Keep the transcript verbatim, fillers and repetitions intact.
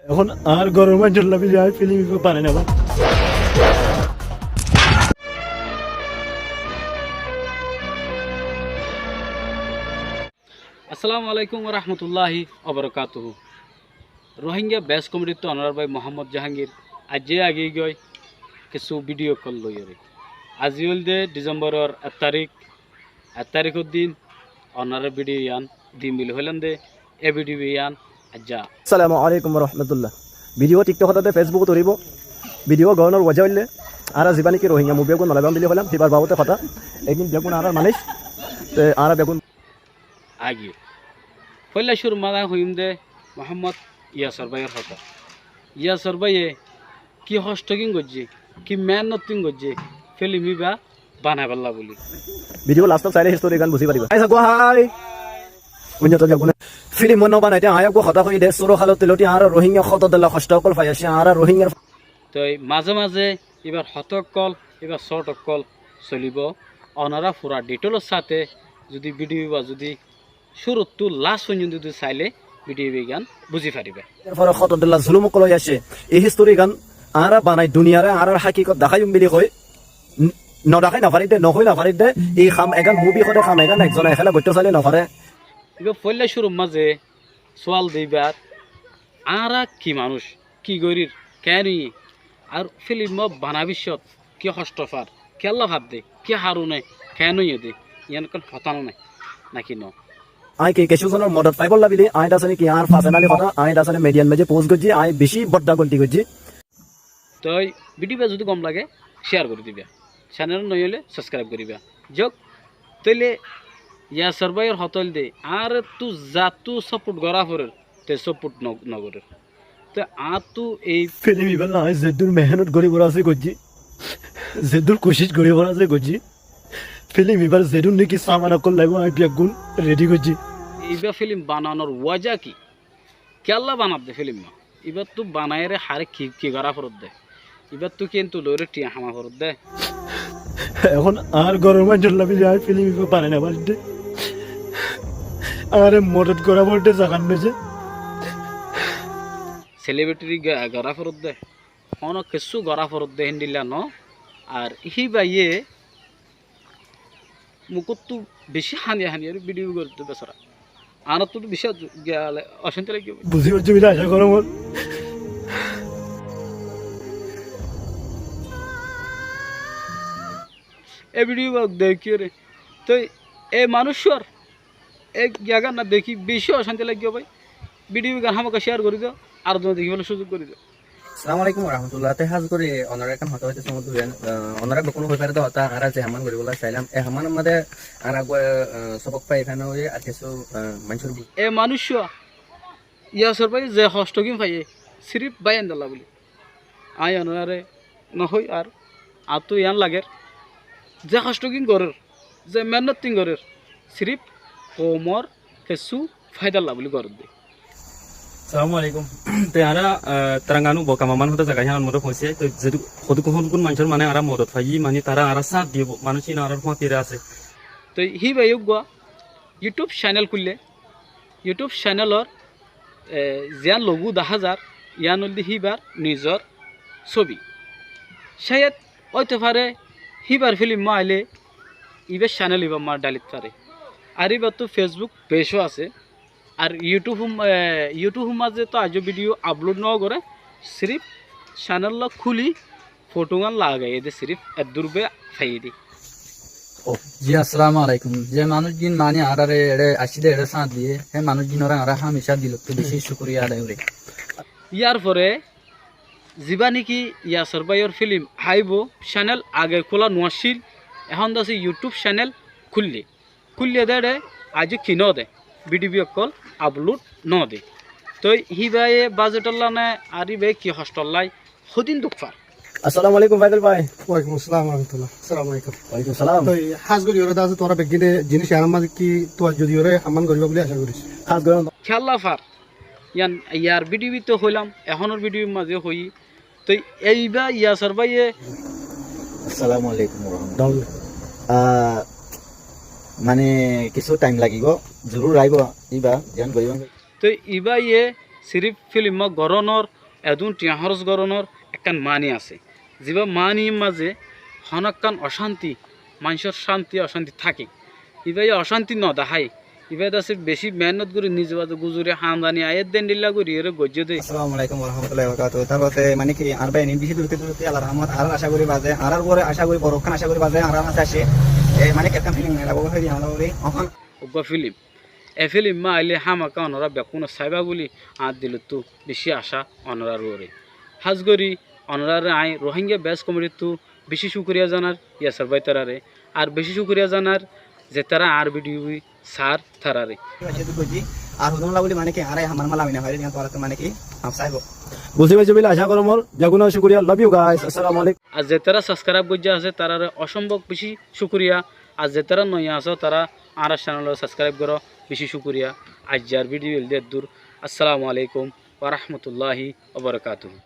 Ehón añár góror maincólla mili añí filim ibá banai no fari. Assalamu alaikum warahmatulláhi wabarakátuhu. Rohingya best comedy ttu onorar bái Muhammod Jahangir aijja agi giyói kessú video call loiyóre. Aijja óilde December or ek tarík, ek taríkor din onorar video yián dim bili hoilam de, e video yián aijja. Assalamu alaikum warahmatullah. Video TikTok ot de, Facebook ot uçíbo. Video gorónor wajá óilde, añára zibá niki Rohingya movie eggún banailam bili hoilam, híbar babute hotá. Eggún beggún añárar manúic, te añára beggún agi. Foila cúrur mazé hoiyum de Muhammod Yasor báiyor hotá. Yasor báiye ki hoctó gín goijjé, ki mehénnot gín goijjé, filim ibá banaibálla buli. Video last ot sailé story gán buzí faribá. Aicá, gua hái. Filim no banaité aññí eggúa hotá hoiyí de, cúru hálot loti añára Rohingya hotó dilla hoctó ókkol fai aiccé, añára Rohingyar. Toi mazé mazé ibár hotá ókkol, ibár short ókkol solibó. Onora fura detail or sáte zudi video ibá zudi cúruttu last foijjonto zudi sailé video ibá gán buzí faribá. Erfore hotó dilla zulum ókkol ói aiccé. Ei history gán añára banai duniyare añárar hákikot deháiyum bili hoi. N-, no dehái no fari de, no hoi no fari de. Ei ham egán movie hode ham egán ekzone ekéla goittó sailé no fare. Ibá foila cúrur mazé sual de ibár, añára ki manúic, ki gorír, keén óiye, ar filim bana biccót ki hoctó far, kiyólla far de, ki harone, keén óiye de, yián ekkán hotá no né, náki no? Aññí ki kessú zonor modot faibólla bili, aññí dasóni ki añár personally hotá, aññí dasóni mediar mazé post goijjí, aññí bicí bodda golti goijjí. Toi video ibá zudi gom lage, share gorí dibá. Channel ot noya óile subscribe goríba. Jok, tóile Yasor báiyor hotá óilde, añárettu zattú support gorá forer, te support no, no gorer. Te añáttu ei filim ibálla aññí zeddúr mehénnot goríbar asé goijjí, zeddúr kucíc goríbar asé goijjí, filim ibár zeddúr niki saman ókkol laibo aññí beggún ready goijjí. Ibá filim bananor wajá ki? Kiyólla banadde filim ibá? Ibáttu banaiyóre hare ki, ki gorá foredde? Ibáttu kintu loire thiañ hama foredde. Ehón añár góror maincólla mili aññí filim ibá banai no faridde. Añáre modot gorá foredde zagan meze. Celebrity ga-, gorá foredde. Hono kessú gorá foredde héndilla no. Ar híbaye mukóttu bicí hañdiya hañdiya video gorédde besara. Añáttu bicí giyale ocánti laiggé. Buzí faijjó bili acá gorí añár. E video ba dekíyore. Toi e manúiccúar e giyagán na dekí bicí ocánti laiggé bái. Video gán hámaka share gorí do, ar zone dekíbolla cúzuk gorí do. Assalamu alaikum warahmatullah. Te hás gorí onora ekkán hotá hoitó saiyum de, ah, onora bekkúne hoi fare de hotá, añára ze hamán goríbolla sailám, e hamánor mazé añára eggúa, ah, sobok fai, fán óiye, ar kessú, ah, maincór bu- E manúiccúa Yasor báiye ze hoctó gín faiyé, sirif báiyaindólla buli. Aññí onorare no hoi ar, añáttu yián lager, ze hoctó gín gorér, ze mehénnot gín gorér, sirif koumor kessú fáidalla buli gorédde. Assalamu alaikum. Te añára, ah, Teranganu Boka Maman hoó de zaga, híyanor mazé foóñsi. Toi zeddúr hoddúr hoddúr maincór mane añára modot faiyí, mane tará añárar sáñt diyé, manúic ín añárar fúañti re asé. Toi híbaye eggúa YouTube channel kúille, YouTube channel or, e, ziyán logo dahá zar, yián óilde híbar nizor sóbi. Cáyed óito fare híbar filim aile ibár channel ibár mazé dhálit fare. Ar íbarttu Facebook page ó asé. Ar YouTube, e, YouTube or mazé to aijjó video upload no goré, sirif channel kúli fotogán lagaiyé de sirif eddúr bái faiyé de. Ó, ji, assalamu alaikum. Ze manúic gín mani añárare eçe aiccí de eçe sáñt diyé, hé manúic gínoré añára hámicá dilottu bicí cúkuriya adai gorí. Yárfore zibá niki Yasor báiyor filim aibó, channel age kúla no accíl, ehón de asé YouTube channel kúille. Kúille de eçe aijjó ki no de, video ókkol upload no de. Toi híbaye budget olla né, ar híbaye ki hoctó olla, hodún duk far. Assalamu alaikum Faidal bái. Walaikum assalam warahmatullah. Assalamu alaikum. Walaikum salam. Toi hás gorí ore de asé tuáñra beggúne zinís iánor mazé ki tuáñra zodi ore hamán goríba buli acá gorí. Hás gorí. Kiyólla far. Yián yar video bit hoilam, ehónor video mazé hoiyí. Toi ibá Yasor báiye. Assalamu alaikum warahmatullah. Ah, mane kissú time lagibo, zorur aibo, ibá zián goríbo. Toi ibáye Siríf fílim gorónor, edún thiañ hóros gorónor ekkán maáni asé. Zibá maáni mazé honókkán ocánti, maincór cánti ocánti táke. Ibáye ocánti nodeháiye. Ibáye dase bicí meénnot gorí nize baze guzori hañzani aiyér dé endilla gorí eré goijjé dé. Assalamu alaikum warahmatullahi wabarakatuhu. Tarfore mane ki añár bái ini bicí durottu durottu Allar rahmot añárar acá gorí baze, añárar uore acá gorí, borokkán acá gorí baze, añárar hañsé aicé. E mane ki ekkán fílim ela bóli hoiyé añára gorí. Ehón uggúa fílim. E fílim ailé hámaká onorá bekkúne saibá bóli añár dilottú bicí acá onorár uore. Hás gorí onoráre aññí Rohingya Best Comedy ttú bicí cúkuriya zanair Yasir bái tarare, ar bicí cúkuriya zanair zetará añár video saár tarare. Ar hodún ola bóli mane ki añára hamar mala mina hoile diyan tuáñrattú mane ki ham saibo. Buzí faijjó bóli acá gorí mor, zeggúne cúkuriya, love you guys, assalamu alaikum. Ar zetará subscribe goijjá asé tarare ocómbob bicí cúkuriya, ar zetará noiya asó tará añárar channel subscribe goró, bicí cúkuriya. Aijjar video óilde eddúr. Assalamu alaikum warahmatullahi wabarakatuhu.